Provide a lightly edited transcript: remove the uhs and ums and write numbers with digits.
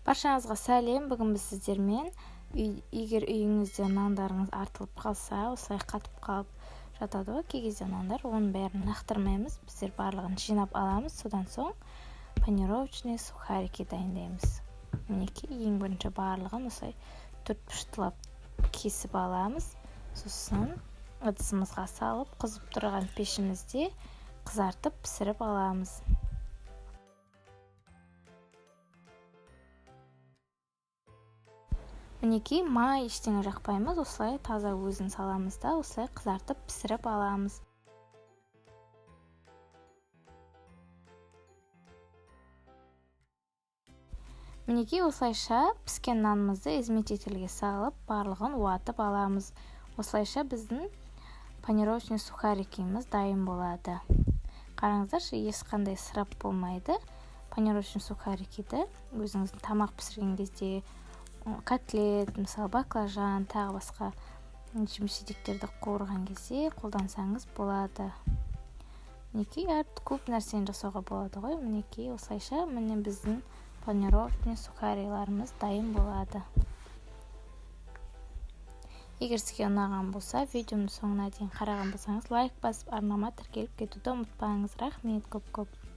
Баршаңызға сәлем. Бүгін біз сіздермен егер үйіңізде нандарыңыз артылып қалса, осылай қатып қалып жатады ғой кей кезде нандар, оның бәрін лақтырмаймыз, біздер барлығын жинап аламыз. Содан соң панировочный сухарики дайындаймыз. Мінекей, ең бірінші барлығын осылай төрт бұрыштылап кесіп аламыз. Сосын ыдысымызға салып, қызып тұрған пешімізде қызартып пісіріп аламыз. Мінекей, май ештеңе жақпаймыз, осылай таза өзін саламыз да, осылай қызартып пісіріп аламыз. Мінекей, осылайша піскен нанымызды измельчительге салып, барлығын уатып аламыз. Осылайша біздің панировочный сухарикіміз дайын болады. Қараңыздаршы, ешқандай ысырап болмайды. Панировочный сухарикиді өзіңіздің тамақ пісірген кезде котлет, мысалы баклажан, тағы басқа жеміс-жидектерді қуырған кезде қолдансаңыз болады. Мінекей, әр көп нәрсені жасауға болады ғой. Мінекей, осылайша міне біздің панировочный сухариларымыз дайын болады. Егер сізге ұнаған болса, видеомның соңына дейін қараған болсаңыз, лайк басып, арнама тіркеліп кетуді ұмытпаңыз. Рахмет көп-көп.